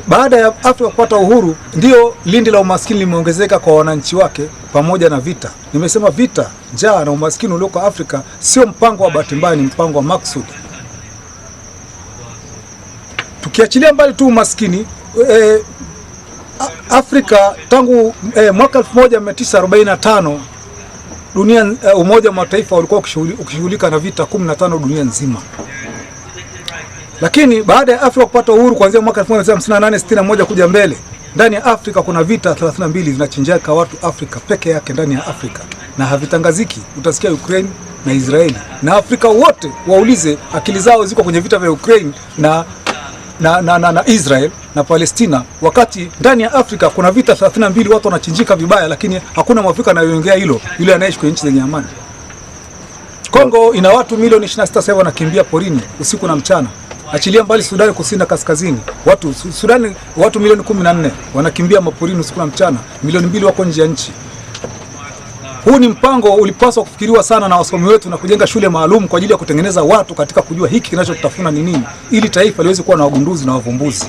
Baada ya Afrika kupata uhuru, ndio lindi la umaskini limeongezeka kwa wananchi wake, pamoja na vita. Nimesema vita, njaa na umaskini ulioko Afrika sio mpango wa bahati mbaya, ni mpango wa maksudi. Tukiachilia mbali tu umaskini Afrika tangu mwaka 1945 dunia, Umoja wa Mataifa ulikuwa ukishughulika na vita 15 dunia nzima. Lakini baada ya Afrika kupata uhuru kuanzia mwaka 1958 61 kuja mbele, ndani ya Afrika kuna vita 32 zinachinjaka watu Afrika peke yake ndani ya Afrika na havitangaziki. Utasikia Ukraine na Israeli na Afrika wote waulize, akili zao ziko kwenye vita vya Ukraine na Israel na Palestina, wakati ndani ya Afrika kuna vita 32 watu wanachinjika vibaya, lakini hakuna Mwafrika anayeongea hilo, yule anaishi kwenye nchi zenye amani. Kongo ina watu milioni 26 sasa wanakimbia porini usiku na mchana. Achilia mbali Sudani kusini na kaskazini, watu Sudani watu milioni 14 wanakimbia maporini usiku na mchana, milioni 2 wako nje ya nchi. Huu ni mpango ulipaswa kufikiriwa sana na wasomi wetu na kujenga shule maalum kwa ajili ya kutengeneza watu katika kujua hiki kinachotutafuna ni nini, ili taifa liweze kuwa na wagunduzi na wavumbuzi.